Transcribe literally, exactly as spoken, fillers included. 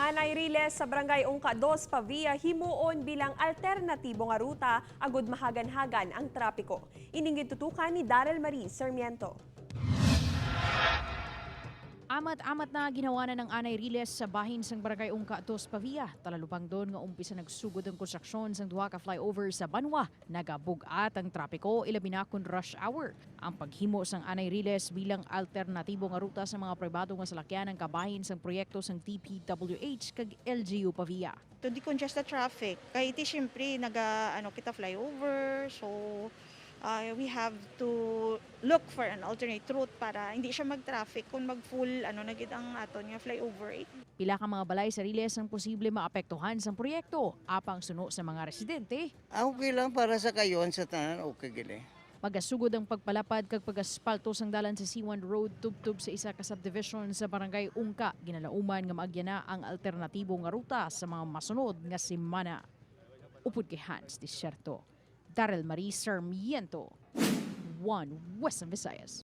Anay Riles sa Barangay Ungka Dos, Pavia, himuon bilang alternatibo nga ruta agud mahagan-hagan ang trapiko. Ining gintutukan ni Daryl Marie Sarmiento. Amat-amat na ginhawanan ang Anay Riles sa bahin sang Barangay Ungka Dos, Pavia. Talalupangdon nga umpisa nagsugod ang konstruksyon sang duha ka flyover sa banwa. Nagabug-at ang trapiko, ilabi na kon rush hour. Ang paghimo sang Anay Riles bilang alternatibo nga ruta sa mga pribado nga salakyan ang kabahin sang proyekto sang D P W H kag L G U Pavia. To decongest the traffic. Kay ti siyempre, naga, ano, kita flyover. So, uh, we have to look for an alternate route para hindi siya mag-traffic kung mag-full, ano, na gid ang aton nga flyover. Eh. Pila ka mga balay sa Riles ang posible maapektuhan sang proyekto, apang suno sa mga residente. Ah, okay lang para sa kayon, sa tanan, okay gid eh. Magasugod ang pagpalapad kag pag-aspalto sang dalan sa C one Road tubtob sa isa ka subdivision sa Barangay Ungka. Ginalauman nga maagyan na ang alternatibo nga ruta sa mga masunod nga semana. Upod kay Hans Desierto, Daryl Marie Sarmiento, One Western Visayas.